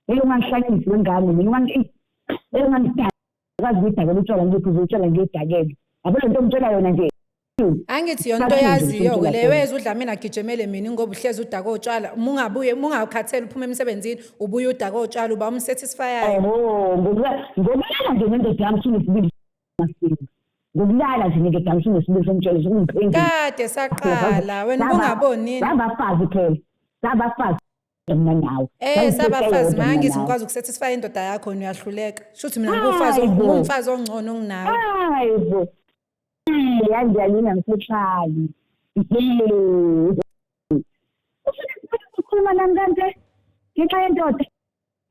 Ngeke ungangihlanyisi wengane mina ungangi ngeke ungangidaka kwazi ukuyidakela utshwala ngiphuze utshwala ngiyidakele. Yabo le nto ongitshela yona nje. Angithi yona into oyaziyo-ke leyo weza uDlamini agijemele mina ngoba uhlezi udaka otshwala uma ungabuye uma ungakhathele uphuma emsebenzini ubuye udaka otshwala uba umsatisfyayo. Oho ngokulala nje nendoda yami sunesibindi masinga. Ngokulala nje nendoda yami sunesibindi somtshela ukuthi ungiphendule. Kade saqala wena ubungaboni yini? Sabafazi phela. Sabafazi. mina nawe. Eh sabafazi mangithi ngikwazi ukusatisfy indoda yakho wena uyahluleka. Shuthi mina ngumfazi ngumfazi ongcono kunawe. Hayibo. Yangiyalinga ngikuthali. Ufuna ukukhuluma nami kanje? Ngenxa yendoda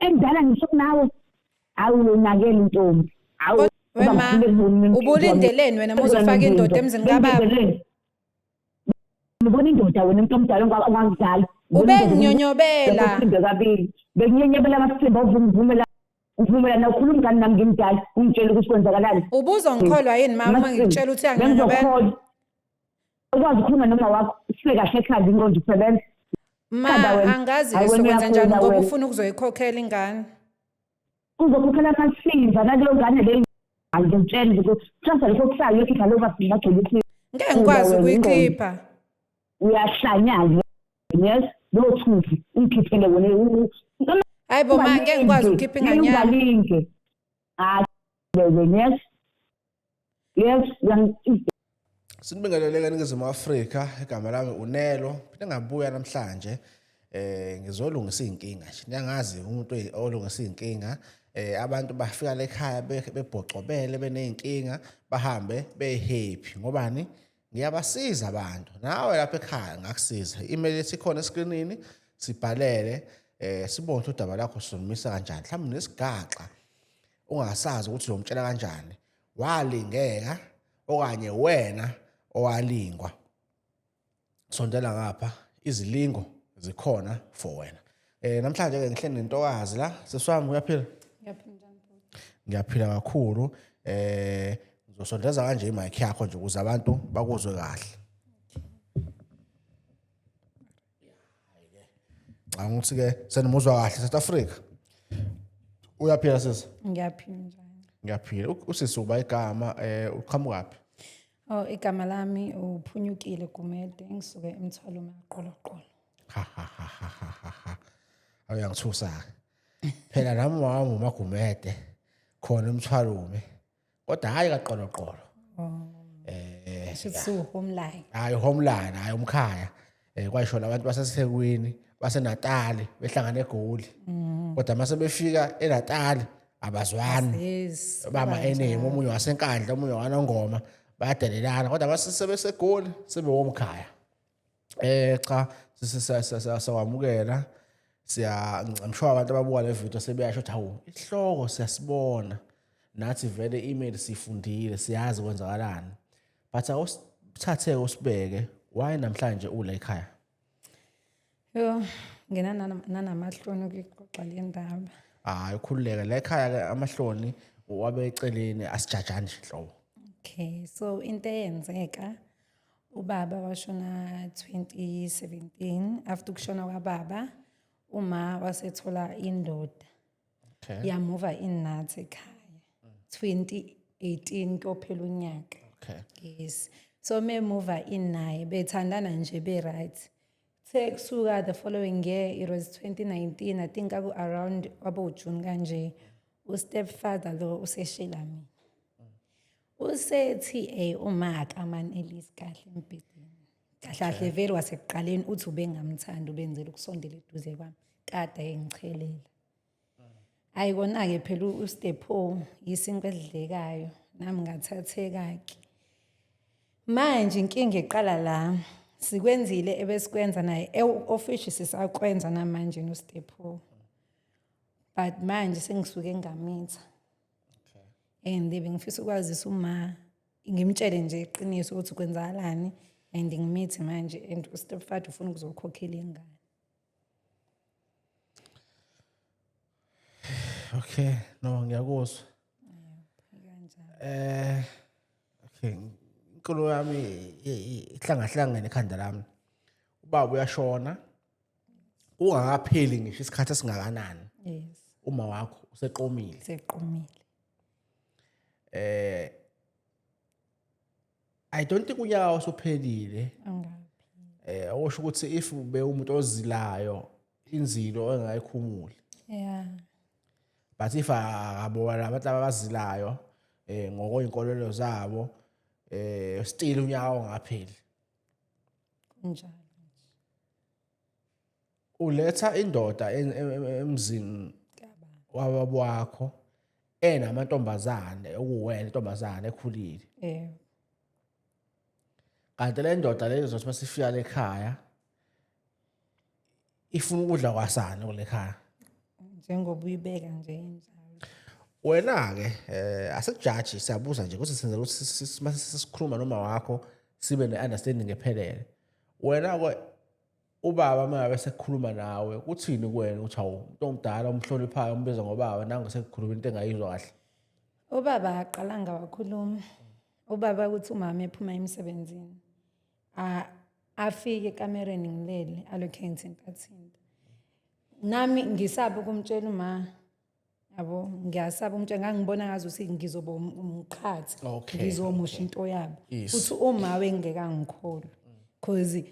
endala ngisho kunawe. Hawu wonakele intombi. Hawu Wema, ubulindeleni wena uma uzofaka indoda emzini kababa? Ubona indoda wena umuntu omdala ongangidala. Ubenginyonyobela. Uphinde kabili. Benginyonyobela amasimba uvumela uvumela na ukhuluma ngani nami ngimdala ungitshela ukuthi kwenzakalani. Ubuzongikholwa yini mama uma ngikutshela ukuthi uyanginyonyobela? Bengizokholwa. Ukwazi ukukhuluma noma wakho usifike kahle ekhanda ingqondo isebenza. Ma angazi ke sokwenza njani ngoba ufuna ukuzoyikhokhela ingane. Uzokhokhela amasimba naleyo ngane leyo ngizokutshela nje ukuthi kusasa lokho kusayo uyokhipha leyo masimba agcwele isisu. Ngeke ngikwazi ukuyikhipha. Uyahlanya-ke yes lowo thuzi ungikhiphele wena. Hayi bo ma ngeke ngikwazi ukukhipha ingane yami. Ungalinge. Hayi wena yes. Yes, Sinibingelele eNingizimu Afrika, igama lami uNelo. Phinde ngabuya namhlanje ngizolungisa izinkinga nje. Niyangazi umuntu olungisa izinkinga. Abantu bafika lekhaya bebhocobele benezinkinga, bahambe behappy ngobani? Ngiyabasiza abantu. Nawe lapha ekhaya ngakusiza. I-email yethu ikhona eskrinini, sibhalele sibone ukuthi udaba lakho sizolumisa kanjani. Mhlawumbe nesigaxa ungasazi ukuthi uzomtshela kanjani walingeka okanye wena owalingwa sondela ngapha izilingo zikhona for wena namhlanje ke ngihleli nentokazi la seswami uyaphila ngiyaphila kakhulu ngizosondeza kanje imic yakho nje ukuze abantu bakuzwe kahle Ngicabanga ukuthi-ke senimuzwa kahle South Africa. Uyaphila sisi? Ngiyaphila njani? Ngiyaphila. Usisi uba igama uqhamukaphi? Oh igama lami uPhunyukile Gumede ngisuke eMthwalume Qoloqolo. Ha ha ha ha ha ha. Awuyangithusa-ke. Phela nami wami uMagumede khona eMthwalume. Kodwa hayi kaqoloqolo. Oh. Shuthi homeline. Hayi homeline, hayi umkhaya. Kwasho labantu baseThekwini, baseNatali, behlangana eGoli. Kodwa mase befika eNatali abazwani. Yes. Bama enemy, omunye waseNkandla, omunye waNongoma, bayadelelana. Kodwa mase sebeseGoli sebewomkhaya. Cha sawamukela siya I'm sure abantu ababuka le video sebeyasho ukuthi hawu isihloko siyasibona nathi vele email sifundile siyazi kwenzakalani but awusithathe usibeke why namhlanje ula ekhaya. Yo ngena nanamahloni ukuyixoxa le ndaba. Hayi ukhululeke la ekhaya ke amahloni wabe eceleni asijajani nje nhlobo. Okay so into eyenzeka Ubaba washona 2017 after ukushona kwababa uma wasethola indoda. Okay. Yamuva inathi ekhaya. 2018 kuyophela unyaka. Okay. Yes. So memuva in naye bethandana nje be right. Kuthe kusuka the following year it was 2019 I think aku around wabo June kanje u stepfather lo useshela mina. Usethi uma akamanelisi kahle embhedeni. Kahle kahle vele wasekuqaleni uthi ubengamthandi ubenzela ukusondela eduze kwami. Kade engichelela. Hayi kona-ke phela uStepho yisinkwa esidlekayo nami ngathatheka-ke. Manje inkinga iqala la sikwenzile ebesikwenza naye officially sisakwenza namanje noStepho. But manje sengisuke ngamitha. And bengifisa ukwazisa uma ngimtshele nje iqiniso ukuthi kwenzakalani and ngimithi manje and ustepfather ufuna ukuzokhokhela ingane. Okay, no ngiyakuzwa. Okay, inkolo yami ihlangahlangene ekhanda lami. Ubaba uyashona. Kungakapheli ngisho isikhathi esingakanani. Yes. Uma wakho useqomile. Seqomile. I don't think unyaka usuphelile. Angabi. Okusho ukuthi if ube umuntu ozilayo inzilo engayikhumuli. But if akabona abantu abazilayo ngokwey'nkolelo zabo still unyaka ongapheli. Kunjalo. Uletha indoda emzini wababa wakho enamantombazane okuwena intombazane ekhulile. Kanti le ndoda le izothi masifika lekhaya ifuna ukudla kwasani kule khaya. Njengoba uyibeka nje injalo. Wena-ke asikujaji, siyabuza nje ukuthi senzela ukuthi mase sesikhuluma noma wakho sibe ne-understanding ephelele. Wena-ke ubaba uma ngabe sekukhuluma nawe kuthini kuwena ukuthi hawu umuntu omdala umhloniphayo umbiza ngobaba nangu sekukhuluma into engayizwa kahle? Ubaba aqalanga wakhuluma. Ubaba uthi umama ephuma emsebenzini afike ekamereni ngilele alokhu engithinta thinta. Nami ngisaba ukumtshela uma, yabo, ngiyasaba umtshela, ngangibona ngazuthi ngizoba umqhathi, ngizomusha into yabo. Futhi uma wengeke angikholwe because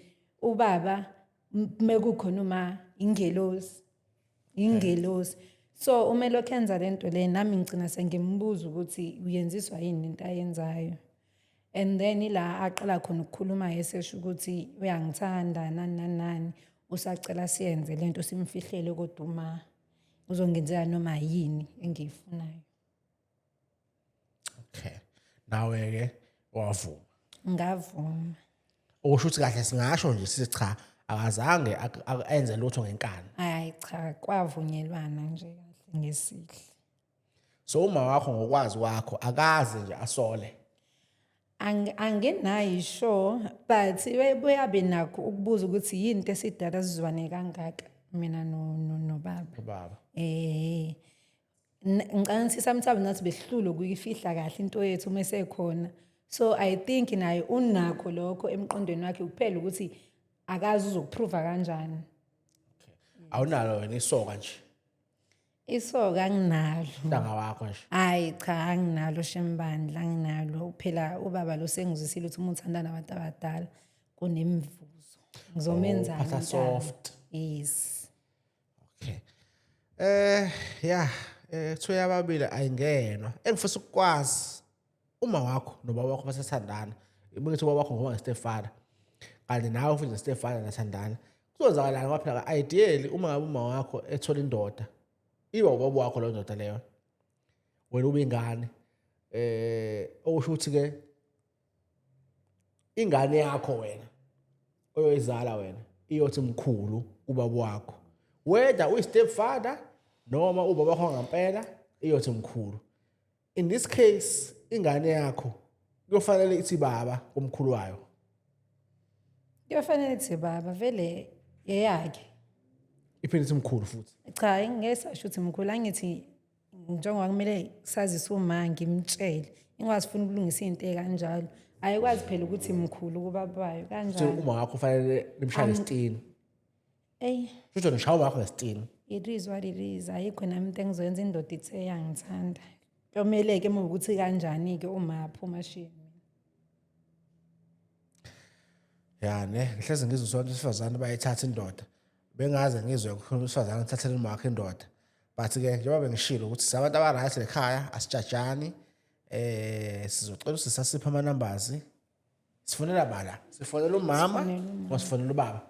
ubaba mekukhona uma ingelosi, ingelosi. So uma elokhu enza lento le nami ngigcina sengimbuza ukuthi uyenziswa yini into ayenzayo. And then ila aqala khona ukukhuluma esesho ukuthi uyangithanda nani nani nani, usacela siyenze lento simfihlele kodwa uma uzongenzela noma yini engiyifunayo. Okay. Nawe ke wavuma. Ngavuma. Okusho ukuthi kahle singasho nje sithi cha akazange enze lutho ngenkani. Hayi cha, kwavunyelwana nje kahle ngesihle. So uma wakho ngokwazi kwakho akaze nje asole. Anginayo sure, but uyabe nakho ukubuza ukuthi yini into esidala sizwane kangaka mina nobaba. Ubaba. Ngicabanga ukuthi sometimes nathi besihlulwe ukuyifihla kahle into yethu uma esekhona. So I think naye unakho lokho emqondweni wakhe, kuphela ukuthi akazi uzokuprova kanjani. Okay. Awunalo wena isoka nje? Isoka anginalo. Ntanga wakho nje? Hayi cha, anginalo shembandla, anginalo. Phela ubaba lo sengizwisile ukuthi uma uthanda nabantu abadala kunemivuzo. Ngizomenzani? Oh, phatha soft. Yes. Okay. Yeah, kuthiwa ababili ayingenwa. Engifisa ukukwazi uma wakho nobaba wakho basathandana. Ngithi ubaba wakho ngoba nge-stepfather. Kanti nawe futhi ne-stepfather nathandana. Kuzozakalani ngoba phela ideally uma ngabe uma wakho ethola indoda, iba ubaba wakho leyo ndoda leyo. Wena ube ingane. Okusho ukuthi ke ingane yakho wena oyoyizala wena iyothi mkhulu ubaba wakho. Whether uyi-stepfather noma ubaba wakho ngempela iyothi mkhulu. In this case ingane yakho kuyofanele ithi baba kumkhulu wayo. Kuyofanele ithi baba vele eyakhe. Iphinde ithi mkhulu futhi. Cha, ngeke sasho ukuthi mkhulu, angithi njengoba kumele sazise uma ngimtshele. Ingwazi ufuna ukulungisa izinto ezikanjalo. Ayikwazi phela ukuthi mkhulu kubaba wayo kanjalo. So uma wakho kufanele nimshaye ngesitini. Ey. Futhi nishaya wakho ngesitini. It is what it is. Ayikho nami into engizoyenza, indoda ithe yangithanda. Kuyomele ke uma ukuthi kanjani ke uma aphuma shiye mina. Ya ne, ngihleze ngizwe sonke isifazane bayithatha indoda. Bengaze ngizwe ukukhuluma isifazane uthathela umakhe indoda. But ke njengoba bengishilo ukuthi sabantu aba right ekhaya asijajani. Sizocela ukuthi sasipha ama numbers. Sifonela bala, sifonela umama, sifonela ubaba.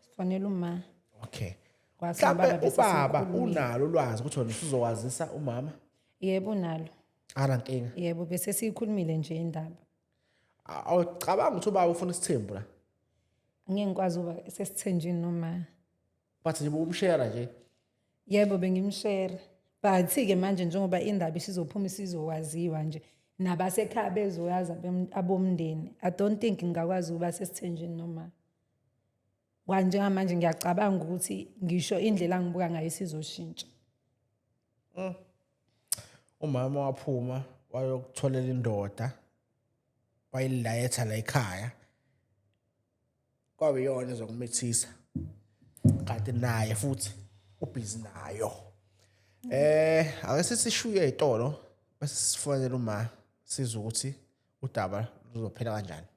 Sifonela uma. Okay. Mhlawumbe ubaba unalo ulwazi ukuthi wena usuzokwazisa umama? Yebo unalo. Anankinga. Yebo bese siyikhulumile nje indaba. Awucabanga ukuthi ubaba ufuna isithembu la? Angeke ngikwazi uba sesithenjini noma. But nje umshare nje. Yebo bengimshare. But ke manje njengoba indaba isizophuma isizokwaziwa nje nabasekhaya bezoyazi abomndeni. I don't think ngingakwazi ukuba sesithenjini noma. Njengamanje ngiyacabanga ukuthi ngisho indlela angibuka ngayo isizoshintsha. Umama waphuma wayokutholela indoda wayilayetha la ekhaya. Kwabe yona ezokumithisa. Kanti naye futhi ubhizi nayo. Ake sisishuye ezitolo bese sifonela uma sizwe ukuthi udaba luzophela kanjani.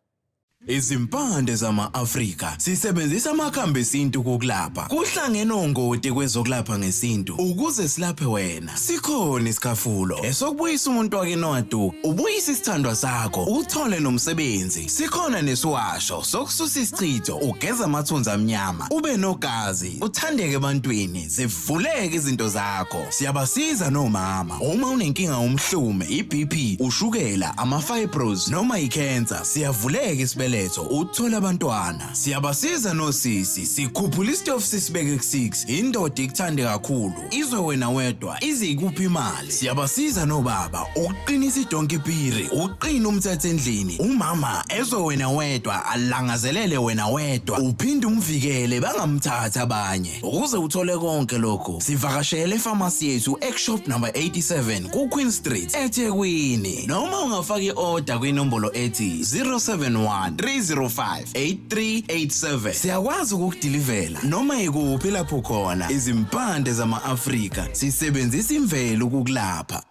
Izimpande zama-Afrika sisebenzisa amakhambi esintu kukulapha. Kuhlangene ongoti kwezokulapha ngesintu ukuze silaphe wena. Sikhona isikhafulo esokubuyisa umuntu wakini owaduka, ubuyise isithandwa sakho, uthole nomsebenzi. Sikhona nesiwasho sokususa isichitho, ugeza amathunzi amnyama, ube nogazi, uthandeke ebantwini, zivuleke izinto zakho. Siyabasiza nomama uma unenkinga yomhlume, i-BP, ushukela, ama-fibros noma i-cancer, siyavuleka isibeletho uthole abantwana. Siyabasiza nosisi, sikhuphula isitofu sisibeke ku-6, indoda ikuthande kakhulu, izwe wena wedwa, ize ikuphi imali. Siyabasiza nobaba ukuqinisa idonki piri, uqine umthetho endlini, umama ezwe wena wedwa, alangazelele wena wedwa, uphinde umvikele bangamthathi abanye. Ukuze uthole konke lokhu, sivakashele efamasi yethu eShop number 87 ku-Queen Street, eThekwini. Noma ungafaka i-order kwinombolo ethi 071 305 8387. Siyakwazi ukukudilivela noma ikuphi lapho khona. Izimpande zama-Afrika sisebenzisa imvelo ukukulapha.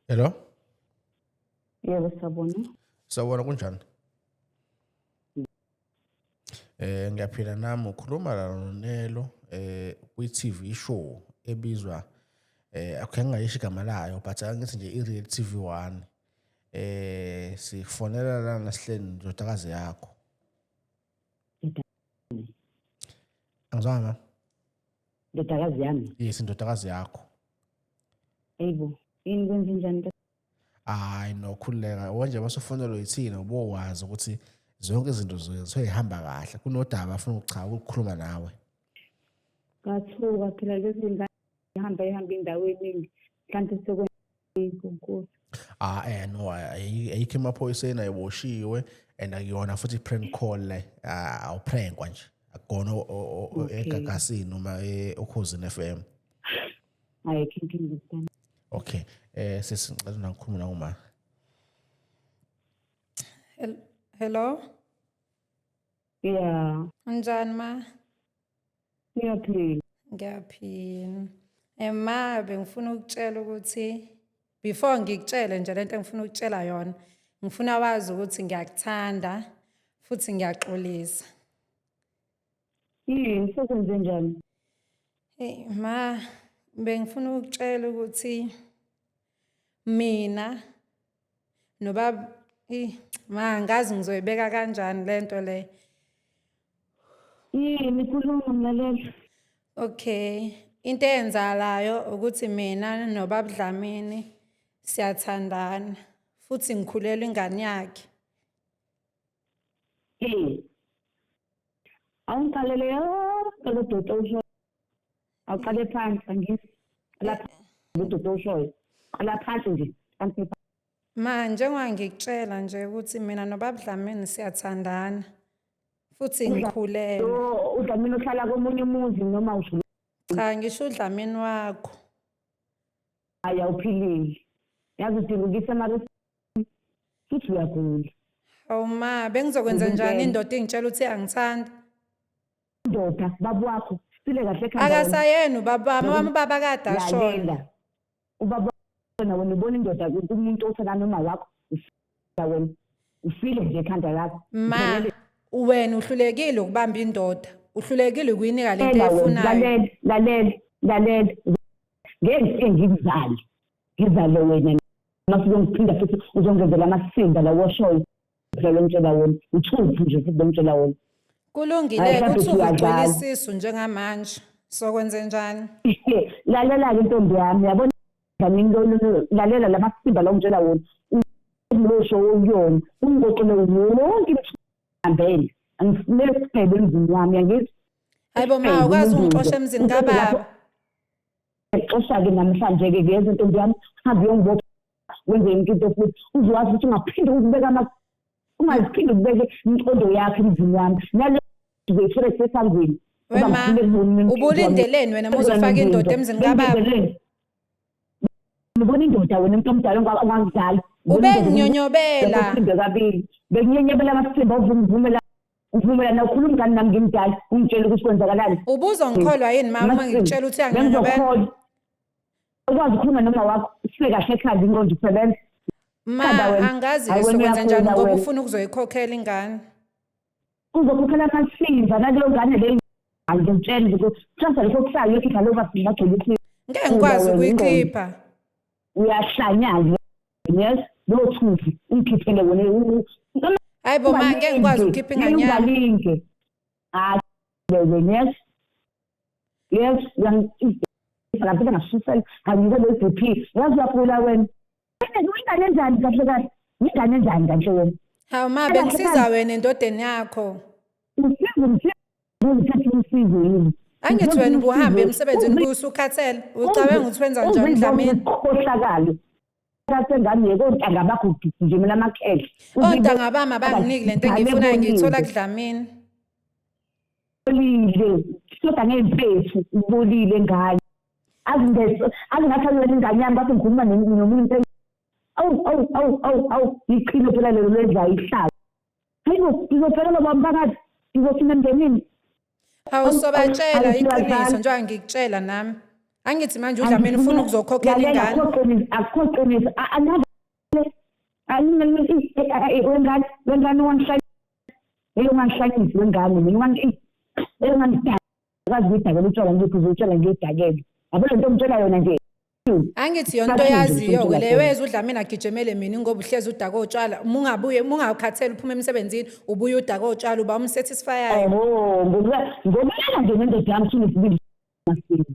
Hello? Yebo, sawubona. Sawubona kunjani? Ngiyaphila nami ukhuluma la noNelo kwi TV show ebizwa akhe ngingayisho igama layo but angithi nje i Real TV 1 sifonela lana sihleli ndodakazi yakho. Angizwanga. Ndodakazi yami. Yes, indodakazi yakho. Eyibo, yini kwenze njani? Hayi no khululeka wanje masufonelwe yithina ubowazi ukuthi zonke izinto zihamba kahle kunodaba afuna ukucha ukukhuluma nawe. Ngathuka phela lezi ngane ihamba ihamba indawo eningi mhlawumbe sekwenkosi. Ah no ayikho emaphoyiseni ayiboshiwe and akuyona futhi prank call le awuprankwa nje akukona egagasini noma okhozini FM. Ayikho inkinga. Okay sesingicela nangikhuluma nawe ma. Hello? Yeah. Unjani ma? Ngiyaphila. Ngiyaphila. Ma bengifuna ukutshela ukuthi before ngikutshele nje lento engifuna ukutshela yona, ngifuna wazi ukuthi ngiyakuthanda futhi ngiyaxolisa. Yini sekwenze njani? Hey ma, bengifuna ukutshela ukuthi mina nobaba ma angazi ngizoyibeka kanjani lento le. Yini khuluma mlalela. Okay, into eyenzakalayo ukuthi mina nobaba Dlamini siyathandana futhi ngikhulelwa ingane yakhe. Hey. Awungiqalele yonke lo doti owushoyo. Awuqale phansi angithi. Lapha lo doti owushoyo. Qala phansi nje. Phansi. Ma njengoba ngikutshela nje ukuthi mina nobaba Dlamini siyathandana futhi ngikhulelwe. UDlamini uhlala komunye umuzi noma usho? Cha ngisho uDlamini wakho. Hayi awuphilile. Yazi udinga ukuyisa emarisini futhi uyagula. Hawu ma, bengizokwenza njani indoda ingitshela ukuthi angithanda? Indoda baba wakho sile kahle ekhanda. Akasayena ubaba wami, wami ubaba kade ashona. Lalela. Ubaba wena wena ubona indoda kumuntu othanda noma wakho ufile wena. Ufile nje ekhanda lakho. Ma, wena uhlulekile ukubamba indoda. Uhlulekile ukuyinika lento eyifunayo. Lalela, lalela, lalela. Ngeke ngifike ngikuzale. Ngizale wena. Mase uzongiphinda futhi uzongenzela amasimba la washoyo. Phela lo mtshela wona. Uthuphu nje futhi lo mtshela wona. Kulungile uthi ugcwele isisu njengamanje. Sokwenze njani? Lalela ke intombi yami yabona Dlamini lo lalela lamasimba la ungitshela wona. Lo show okuyona ungixoxele wonke imihambele. Angifunele sibhebe emzini wami angithi. Hayibo ma ukwazi ungixosha emzini kababa. Xosha-ke namhlanje-ke ngiyeza intombi yami uhambe uyongibopha wenze yonke into futhi uzowazi ukuthi ungaphinde ukubeka ungaziphinde ukubeke imiqondo yakho emzini wami nale uzoyithola isesangweni. We ma, ubulindeleni wena uma uzofaka indoda emzini kababa? Ubona indoda wena umuntu omdala ongangizala. Ubenginyonyobela. Uphinde kabili. Benginyenyebela amasimba uvumela uvumela na ukhuluma ngani nami ngimdala ungitshela ukuthi kwenzakalani. Ubuzongikholwa yini mama uma ngikutshela ukuthi uyanginyonyobela? Bengizokholwa. Ukwazi ukukhuluma noma wakho usifike kahle ekhanda ingqondo isebenza. Ma, Khanda wena. angazi-ke Hayi, wena sokwenza njani uyakhuluma ngoba wena. ufuna ukuzoyikhokhela ingane. Uzokhokhela amasimba naleyo ngane leyo. Angikutshela nje ukuthi kusasa lokho kusayo uyokhipha leyo masimba agcwele Ngeke ngikwazi Wena ingqondo. ukuyikhipha. Uyahlanya-ke yes lowo thuvi ungikhiphele wona. Hayi bo ma, ngeke ngikwazi ukukhipha ingane yami. Ungalinge. Hayi wena yes. Yes, ngifika ngasusela nganyuka le BP. Yazi uyagula wena. Ingane enjani kahle kahle? Ingane enjani kahle wena? Hawu ma, bengisiza wena endodeni yakho. Usizo ngithatha usizo yini? Angithi wena ubuhambe emsebenzini ubuye usukhathele. Ucabanga ukuthi wenza njani Dlamini? Ukhohlakalo. Kasengane yekontanga bakho ugijimela amakhehle. Ontanga bami abanginiki lento engiyifunayo ngiyithola kuDlamini. Ubolile, soda ngey'mpethu, ubolile ngane. Azingathi wena ingane yami bathi ngikhuluma nomuntu. Awu awu awu awu awu iqhilo phela lelo lenza ihlala. Hayibo ngizophelelwa bamphakathi ngizofuna emndenini. Hawu sobatshela Awu, iqiniso njengoba ngikutshela nami. Angithi manje uDlamini ufuna ukuzokhokhela ingane. Akukho qiniso. Wengane wengane wangihlanyisa. Hey ungangihlanyisi wengane mina ungangidaka. Kwazi ukudakela utshwala ngiphuza utshwala ngidakele. Yabo lento ongitshela yona nje. Angithi yona into oyaziyo-ke leyo weza uDlamini agijimele mina ngoba uhlezi udaka otshwala. Uma ungabuye uma ungakhathele uphuma emsebenzini ubuye udaka otshwala uba umsatisfyayo. Oho, ngokulala nje nendoda yami sunesibili masimba.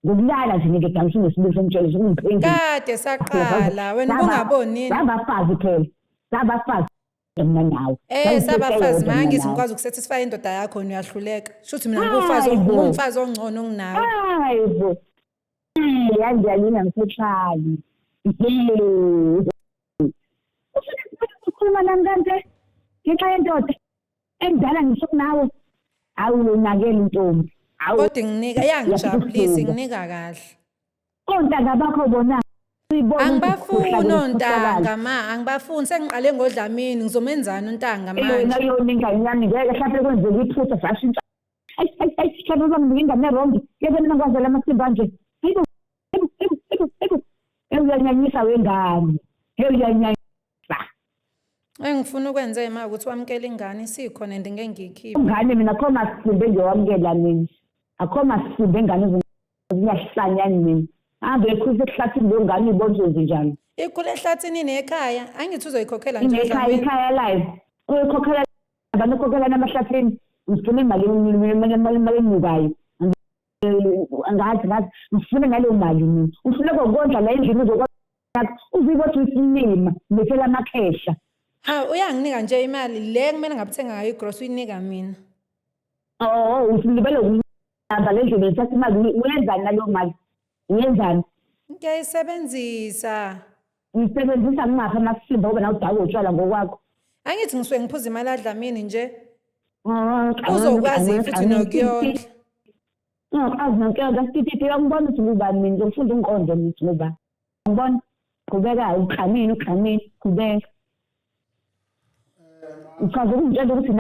Ngokulala nje nendoda yami sunesibili somtshela ungiphendule. Kade saqala wena ubungaboni yini? Sabafazi phela. Sabafazi mina nawe. Sabafazi ma angithi ngikwazi ukusatisfy indoda yakho wena uyahluleka. Shuthi mina ngumfazi Hayi bo. ngumfazi ongcono kunawe. Hayi bo. Yangiyalinga ngikhuthali. Ufuna ukukhuluma nami kanje? Ngenxa yendoda endala ngisho kunawe. Awu unakele intombi. Awu Kodwa inginika iyangijabulisa inginika kahle. Ontanga bakho bona. Angibafuni ontanga ma, angibafuni sengiqale ngoDlamini ngizomenzani untanga Yona manje. yona ingane yami ngeke mhlawumbe kwenzeka iphutha sashintsha. Ayi ayi ayi mhlawumbe banginika ingane wrong. Yebo mina ngwazela amasimba nje. Hayibo hayibo hayibo hayibo. Uyanyanyisa wengane. Hey uyanyanyisa. Engifuna ukwenze ma ukuthi wamukele ingane isikhona and ngeke ngiyikhiphe. Ingane mina akho masimba engiyowamukela mina. Akho masimba engane ziyahlanya mina. Hambe ekhulisa ehlathini leyo ngane ibonje njani. Ikhule ehlathini nekhaya, angithi uzoyikhokhela nje Inekhaya uDlamini. ikhaya live. Uyikhokhela abantu ukhokhela namahlathini. Ngifuna imali imali enyukayo. Angazi ngazi ngifuna ngaleyo mali mina. Ufuna kokondla la endlini uzokwazi uzibothi isilima ngithela amakhehla. Ha uyanginika nje imali le kumele ngabuthenga ngayo igross uyinika mina. Oh usilibele ukuhamba le ndlini uthatha imali uyenzani naleyo mali? Uyenzani? Ngiyayisebenzisa. Uyisebenzisa ngapha amasimba ngoba nawe udakwe utshwala ngokwakho. Angithi ngisuke ngiphuza imali kaDlamini nje. Uzokwazi futhi nokuyondla. Ungakwazi nokuyondla sititi uyangibona ukuthi ngubani mina ngizofunda inkonzo ngithi ngubani. Ngibona qhubeka uqhamile uqhamile qhubeka. Uchaza ukungitshela ukuthi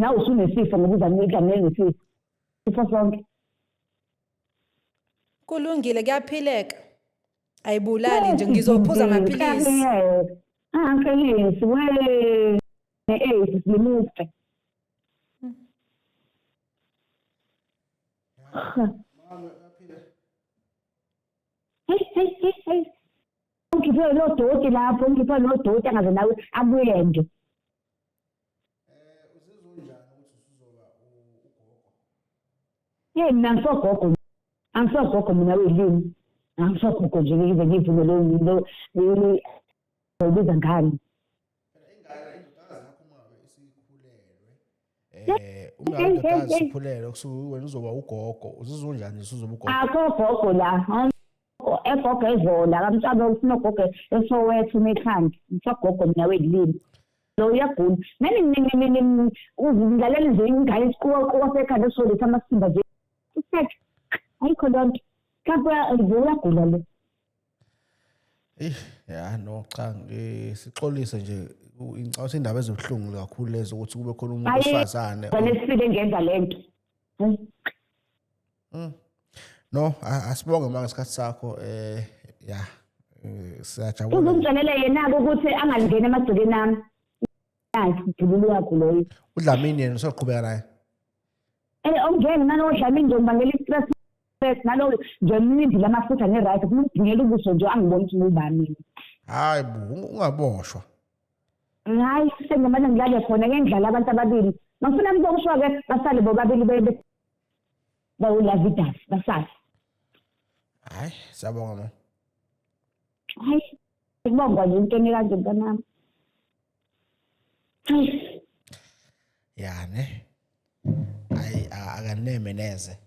nawe usunesifo ngoba uzamnika nesifo. Sifo sonke. Kulungile kuyaphileka. Ayibulali nje ngizophuza amaphilisi. Amaphilisi we silimuhle. Hey hey hey hey. Ngikhiphe lo doti lapho, ngikhiphe lo doti angaze nawe abuye nje. Uzizwa unjani ukuthi usuzoba ugogo? Hey mina ngisogogo. Angisogogo mina welimi. Angisogogo nje ngize ngivume lo lo ubiza ngani. Phela ingane indodakazi yakho uma ngabe isikhulelwe uma indodakazi isikhulelwe kusuke wena uzoba ugogo. Uzizwa unjani usuzoba ugogo? Akho gogo la. Egogo ezola, kamcabe ufuna ugogo eSoweto nekhanda. Ngisogogo mina welimi. Lo uyagula. Nani ngilalela nje ingane isiquwa sekhanda esizoletha amasimba nje. Isek. Ayikho lonto. Mhlawumbe uyagula lo. Eh, ya no, cha, sixolise nje, ngicabanga ukuthi indaba ezibuhlungu kakhulu lezo, ukuthi kube khona umuntu wesifazane. Banesifike ngenza lento. No, asibonge manje isikhathi sakho, ya, siyajabula. Uzongitshelela yena-ke ukuthi angalingeni emagcekeni ami. Nathi ubhululu wakho loyo. UDlamini yena usoqhubeka naye? Ongene nalowo Dlamini nje ngibangela i-stress nalowo nje, mnindi lamafutha ne-rice, funa ukubhunyela ubuso nje, angiboni ukuthi ngubani mina. Hayi bo, ungaboshwa. Hayi, sengimane ngilale khona, ngeke ngidlale abantu ababili. Mangifuna ukuboshwa-ke, basale bobabili bawulavidas, basale. Hayi, siyabonga ma. Hayi, kubongwa nje into kanje, mntanami. Hayi. Ya ne, hayi, akaneme neze,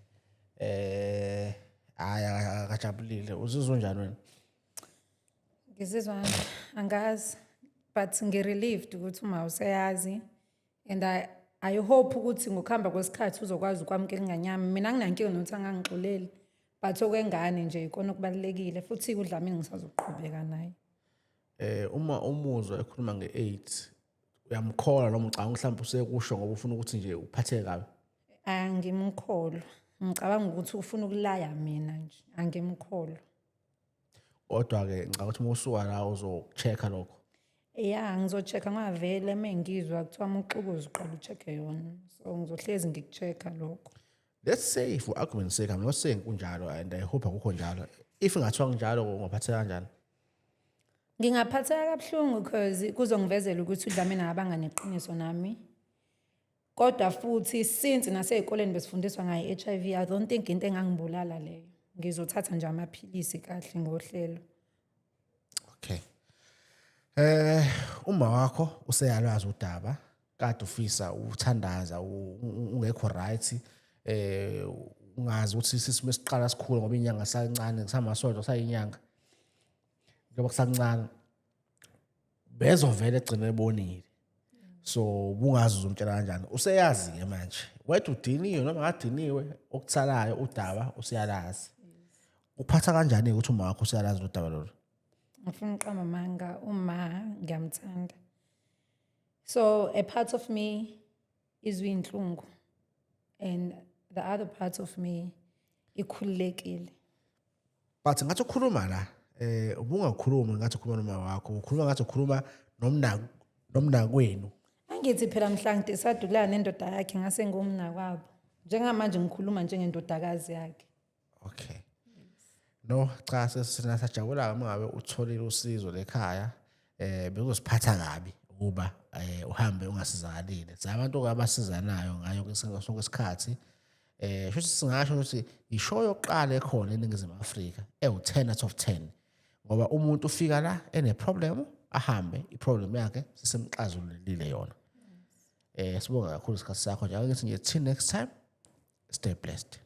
hayi, akajabulile. Uzizwa unjani wena? Ngizizwa angazi, but ngi-relieved ukuthi uma useyazi and I hope ukuthi ngokuhamba kwesikhathi uzokwazi ukwamukela ingane yami. Mina anginankinga nokuthi angangixoleli, but okwengane nje ikona okubalulekile, futhi uDlamini ngisazoqhubeka naye. Uma umuzwa ekhuluma nge-AIDS, uyamkholwa noma ucabanga mhlawumbe usekusho ngoba ufuna ukuthi nje uphatheke kabi? Angimkholwa, ngicabanga ukuthi ufuna ukulaya mina nje, angimkholwa. Kodwa-ke ngicabanga ukuthi uma usuka la uzo-check-a lokho. Ya, ngizo-check-a ngoba vele uma ngizwa kuthiwa uma uxukuza uqala u-check-e yona, so ngizohlezi ngiku-check-a lokho. Let's say, for argument's sake, I'm not saying kunjalo and I hope akukho njalo, if ngathiwa kunjalo, ungaphatheka kanjani? Ngingaphatheka kabuhlungu because kuzongivezela ukuthi uDlamini akabanga neqiniso nami. Kodwa futhi since nasey'koleni besifundiswa ngayo i-HIV, I don't think into engangibulala leyo. Ngizothatha nje amaphilisi kahle ngohlelo. Okay, uma wakho useyalwazi udaba, kade ufisa uthandaza, ungekho right, ungazi ukuthi isimo esiqala sikhulu ngoba inyanga sancane, kusamasonto, kusayinyanga njengoba kusancane, bezovele egcine ebonile, so bungazi uzomtshela kanjani. Useyazi-ke manje, whether udiniwe noma ngadiniwe, okuthalayo udaba useyalazi. Uphatha kanjani-ke ukuthi uma wakho useyalazi lo daba lolu? Ngifuna uqamba amanga, uma ngiyamthanda. So a part of me izwa inhlungu and the other part of me ikhululekile. But ngathi ukhuluma la, ubungakhulumi ngathi ukhuluma noma wakho, ukhuluma ngathi ukhuluma nomnakwenu. Angithi phela mhla ngi-decide ukulala nendoda yakhe ngase ngumnakwabo. Njengamanje ngikhuluma njengendodakazi yakhe. Okay, no, cha, sesina sajabula uma ngabe utholile usizo lekhaya. Bekuzosiphatha kabi ukuba uhambe ungasizakalile. Sabantu abasizanayo ngayo sonke isikhathi. Shuthi singasho ukuthi i-show yokuqala ekhona eNingizimu Afrika ewu-10 out of 10, ngoba umuntu ufika la ene problem, ahambe i-problem yakhe sisemxazululile yona. Sibonga kakhulu isikhathi sakho njalo, ngithi nje till next time, stay blessed.